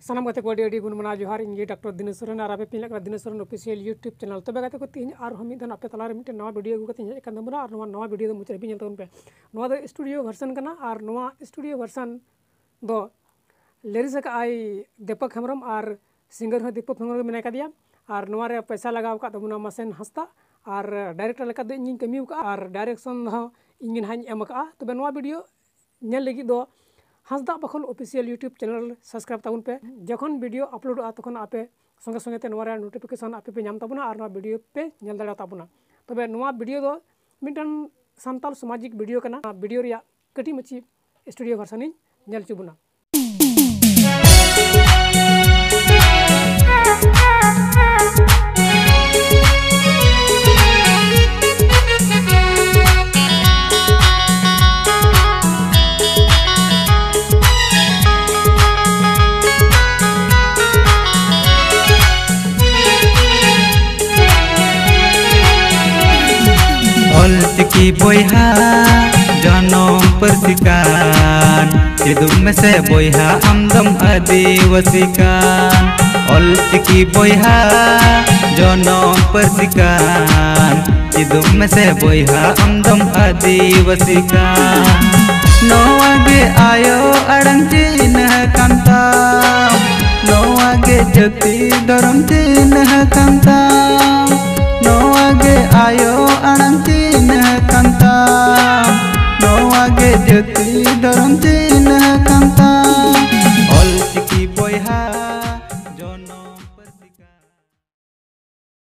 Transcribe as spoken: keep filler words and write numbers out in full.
ᱥᱟᱱᱟᱢ ᱜᱟᱛᱮ ᱠᱚ ᱟᱹᱰᱤ ᱟᱹᱰᱤ ᱜᱩᱱ ᱢᱟᱱᱟᱣ ᱡᱚᱦᱟᱨ᱾ ᱤᱧ ᱜᱮ ᱰᱟᱠᱛᱟᱨ ᱫᱤᱱᱮᱥ ᱥᱚᱨᱮᱱ ᱟᱨ ᱟᱯᱮ ᱯᱮ ᱧᱮᱞ ᱠᱟᱱᱟ Dinesh Soren official YouTube channel. ᱛᱚᱵᱮ ᱜᱟᱛᱮ ᱠᱚ, ᱛᱮᱦᱮᱧ ᱟᱨᱦᱚᱸ ᱢᱤᱫ ᱫᱷᱟᱣ ᱟᱯᱮ ᱛᱟᱞᱟᱨᱮ ᱢᱤᱫᱴᱮᱱ ᱱᱟᱣᱟ ᱵᱷᱤᱰᱤᱭᱳ ᱟᱹᱜᱩ ᱠᱟᱛᱮ ᱤᱧ ᱦᱮᱡ ᱟᱠᱟᱱ ᱛᱟᱵᱚᱱᱟ ᱟᱨ ᱱᱚᱣᱟ ᱱᱟᱣᱟ ᱵᱷᱤᱰᱤᱭᱳ ᱫᱚ ᱢᱩᱪᱟᱹᱫ ᱦᱟᱹᱵᱤᱡ ᱧᱮᱞ ᱛᱟᱵᱚᱱ ᱯᱮ᱾ ᱱᱚᱣᱟ ᱫᱚ ᱥᱴᱩᱰᱤᱭᱳ ᱵᱷᱟᱨᱥᱚᱱ ᱠᱟᱱᱟ ᱟᱨ ᱱᱚᱣᱟ ᱥᱴᱩᱰᱤᱭᱳ ᱵᱷᱟᱨᱥᱚᱱ ᱫᱚ ᱞᱤᱨᱤᱠᱥ ᱟᱠᱟᱫ ᱟᱭ ᱫᱤᱯᱚᱠ ᱦᱮᱢᱵᱨᱚᱢ ᱟᱨ ᱥᱤᱝᱜᱟᱨ ᱦᱚᱸ ᱫᱤᱯᱚᱠ ᱦᱮᱢᱵᱨᱚᱢ ᱜᱮ ᱢᱮᱱᱟᱭ ᱠᱟᱫᱮᱭᱟ᱾ ᱟᱨ ᱱᱚᱣᱟ ᱨᱮ ᱯᱚᱭᱥᱟ ᱞᱟᱜᱟᱣ ᱟᱠᱟᱫ ᱛᱟᱵᱚᱱᱟ ᱢᱟᱥᱮᱱ ᱦᱟᱸᱥᱫᱟ᱾ ᱟᱨ ᱰᱟᱭᱨᱮᱠᱴᱚᱨ ᱞᱮᱠᱟ ᱫᱚ ᱤᱧ ᱜᱤᱧ ᱠᱟᱹᱢᱤ ᱟᱠᱟᱫᱼᱟ ᱟᱨ ᱰᱟᱭᱨᱮᱠᱥᱚᱱ ᱦᱚᱸ ᱤᱧ ᱜᱮ ᱱᱟᱦᱟᱜ ᱤᱧ ᱮᱢ ᱟᱠᱟᱫᱼᱟ᱾ ᱛᱚᱵᱮ ᱱᱚᱣᱟ ᱵᱷᱤᱰᱤᱭᱳ ᱧᱮᱞ ᱞᱟᱹᱜᱤᱫ ᱫᱚ ᱦᱟᱸᱥᱫᱟ ᱵᱟᱠᱷᱳᱞ ᱚᱯᱷᱤᱥᱤᱭᱟᱞ YouTube ᱪᱮᱱᱮᱞ ᱥᱟᱵᱥᱠᱨᱟᱭᱤᱵ ᱛᱟᱵᱚᱱ ᱯᱮ᱾ ᱡᱚᱠᱷᱚᱱ ᱵᱷᱤᱰᱤᱭᱳ ᱟᱯᱞᱳᱰᱚᱜᱼᱟ, ᱛᱚᱠᱷᱚᱱ ᱟᱯᱮ ᱥᱚᱸᱜᱮ ᱥᱚᱸᱜᱮ ᱛᱮ ᱱᱚᱣᱟ ᱨᱮᱭᱟᱜ ᱱᱳᱴᱤᱯᱷᱤᱠᱮᱥᱚᱱ ᱟᱯᱮ ᱯᱮ ᱧᱟᱢ ᱛᱟᱵᱚᱱᱟ ᱟᱨ ᱱᱚᱣᱟ ᱵᱷᱤᱰᱤᱭᱳ ᱯᱮ ᱧᱮᱞ ᱫᱟᱲᱮᱭᱟᱜ ᱛᱟᱵᱚᱱᱟ᱾ ᱛᱚᱵᱮ ᱱᱚᱣᱟ ᱵᱷᱤᱰᱤᱭᱳ ᱫᱚ ᱢᱤᱫᱴᱟᱝ ᱥᱟᱱᱛᱟᱲ ᱥᱟᱢᱟᱡᱤᱠ ᱵᱷᱤᱰᱤᱭᱳ ᱠᱟᱱᱟ᱾ ᱱᱚᱣᱟ ᱵᱷᱤᱰᱤᱭᱳ ᱨᱮᱭᱟᱜ ᱠᱟᱹᱴᱤᱡ ᱢᱟᱹᱪᱤ ᱥᱴᱩᱰᱤᱭᱳ ᱵᱷᱟᱨᱥᱚᱱ ᱤᱧ ᱧᱮᱞ ᱦᱚᱪᱚ ᱵᱚᱱᱟ᱾ ᱚᱞᱪᱤᱠᱤ ᱵᱚᱭᱦᱟ ᱡᱚᱱᱚᱢ ᱯᱟᱹᱨᱥᱤ ᱠᱟᱱ, ᱪᱮᱫᱚᱜ ᱢᱮᱥᱮ ᱵᱚᱭᱦᱟ ᱟᱢᱫᱚᱢ ᱟᱹᱫᱤᱵᱟᱹᱥᱤ ᱠᱟᱱ᱾ ᱚᱞᱪᱤᱠᱤ ᱵᱚᱭᱦᱟ ᱡᱚᱱᱚᱢ ᱯᱟᱹᱨᱥᱤ ᱠᱟᱱ, ᱪᱮᱫᱚᱜ ᱢᱮᱥᱮ ᱵᱚᱭᱦᱟ ᱟᱢᱫᱚᱢ ᱟᱹᱫᱤᱵᱟᱹᱥᱤ ᱠᱟᱱ᱾ ᱱᱚᱣᱟ ᱜᱮ ᱟᱭᱳ ᱟᱲᱟᱝ ᱪᱤᱱᱦᱟᱹ ᱠᱟᱱ ᱛᱟᱢ, ᱱᱚᱣᱟ ᱜᱮ ᱡᱟᱹᱛᱤ ᱫᱷᱚᱨᱚᱢ ᱪᱤᱱᱦᱟᱹ ᱠᱟᱱ ᱛᱟᱢ, ᱱᱚᱣᱟ ᱜᱮ ᱟᱭᱳ ᱟᱲᱟᱝ ᱪᱤᱱᱦᱟᱹ ᱠᱟᱱ ᱛᱟᱢ, ᱱᱚᱣᱟ ᱜᱮ ᱡᱟᱹᱛᱤ ᱫᱷᱚᱨᱚᱢ ᱪᱤᱱᱦᱟᱹ ᱠᱟᱱ